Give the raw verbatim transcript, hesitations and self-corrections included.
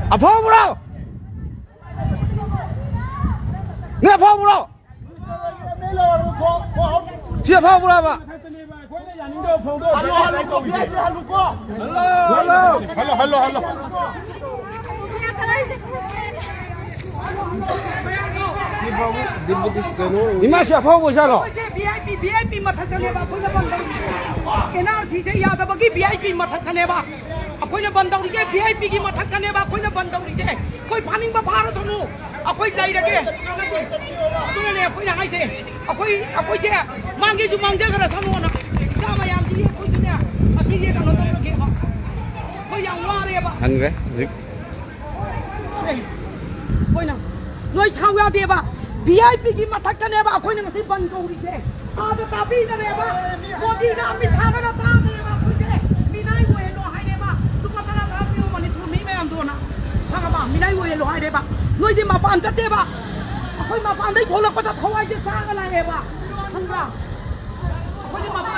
ꯑꯐꯥꯎꯕ꯭ꯔꯣ? ꯅꯣꯏ ꯑꯐꯥꯎꯕ꯭ꯔꯣ? ꯁꯤ ꯑꯐꯥꯎꯕ꯭ꯔꯣꯕ? ꯍꯜꯂꯣ, ꯍꯜꯂꯣ, ꯀꯣ, ꯚꯤ ꯑꯥꯏ ꯄꯤ ꯍꯜꯂꯨꯀꯣ꯫ Hello, hello. Hello, hello, hello. ꯏꯃꯥꯁꯤ ꯑꯐꯥꯎꯕ ꯑꯣꯏꯖꯥꯠꯂꯣ? ꯑꯩꯈꯣꯏꯁꯦ V I P, V I ꯄꯤ ꯃꯊꯛꯇꯅꯦꯕ ꯑꯩꯈꯣꯏꯅ ꯕꯟ ꯇꯧꯔꯤꯁꯦ꯫ ꯑꯦꯟ ꯑꯥꯔ ꯁꯤꯁꯦ ꯌꯥꯗꯕꯒꯤ ꯚꯤ ꯑꯥꯏ ꯄꯤ ꯃꯊꯛꯇꯅꯦꯕ ꯑꯩꯈꯣꯏꯅ ꯕꯟ ꯇꯧꯔꯤꯁꯦ, ꯚꯤ ꯑꯥꯏ ꯄꯤꯒꯤ ꯃꯊꯛꯇꯅꯦꯕ ꯑꯩꯈꯣꯏꯅ ꯕꯟ ꯇꯧꯔꯤꯁꯦ꯫ ꯑꯩꯈꯣꯏ ꯐꯥꯅꯤꯡꯕ ꯐꯥꯔꯁꯅꯨ, ꯑꯩꯈꯣꯏ ꯂꯩꯔꯒꯦ꯫ ꯑꯗꯨꯅꯅꯦ ꯑꯩꯈꯣꯏꯅ ꯍꯥꯏꯁꯦ, ꯑꯩꯈꯣꯏ, ꯑꯩꯈꯣꯏꯁꯦ ꯃꯥꯡꯒꯦꯁꯨ ꯃꯥꯡꯖꯈ꯭ꯔꯁꯅꯨꯅ꯫ ꯏꯆꯥ ꯃꯌꯥꯝꯁꯤ ꯑꯩꯈꯣꯏꯁꯨꯅꯦ ꯉꯁꯤꯁꯦ ꯀꯩꯅꯣ ꯇꯧꯔꯒꯦꯕ꯫ ꯑꯩꯈꯣꯏ ꯌꯥꯝ ꯋꯥꯔꯦꯕ꯫ ꯍꯟꯈ꯭ꯔꯦ ꯍꯧꯖꯤꯛ꯫ ꯑꯦ, ꯑꯩꯈꯣꯏꯅ ꯅꯣꯏ ꯁꯥꯎ ꯌꯥꯗꯦꯕ꯫ ꯚꯤ ꯑꯥꯏ ꯄꯤꯒꯤ ꯃꯊꯛꯇꯅꯦꯕ ꯑꯩꯈꯣꯏꯅ ꯉꯁꯤ ꯕꯟ ꯀꯧꯔꯤꯁꯦ꯫ ꯑꯥꯗ ꯇꯥꯕꯤꯗꯔꯦꯕ꯫ ꯃꯣꯗꯤꯒ ꯑꯃꯤꯠ ꯁꯥꯒꯅ ꯇꯥꯗꯔꯦꯕ ꯑꯩꯈꯣꯏꯁꯦ꯫ ꯃꯤꯅꯥꯏ ꯑꯣꯏꯍꯜꯂꯣ ꯍꯥꯏꯔꯦꯕ꯫ ꯂꯨꯄꯥ ꯇꯔꯥ ꯇꯔꯥ ꯄꯤꯌꯣ ꯃꯅꯤꯄꯨꯔ ꯃꯤ ꯃꯌꯥꯝꯗꯣꯅ꯫ ꯈꯪꯉꯕ? ꯃꯤꯅꯥꯏ ꯑꯣꯏꯍꯜꯂꯣ ꯍꯥꯏꯔꯦꯕ꯫ ꯅꯣꯏꯗꯤ ꯃꯄꯥꯟ ꯆꯠꯇꯦꯕ꯫ ꯑꯩꯈꯣꯏ ꯃꯄꯥꯟꯗꯩ ꯊꯣꯛꯂꯛꯄꯗ ꯊꯋꯥꯏꯁꯦ ꯆꯥꯒ ꯂꯥꯛꯑꯦꯕ꯫ ꯈꯪꯕ꯭ꯔꯥ? ꯑꯩꯈꯣꯏꯗꯤ ꯃꯄꯥꯟ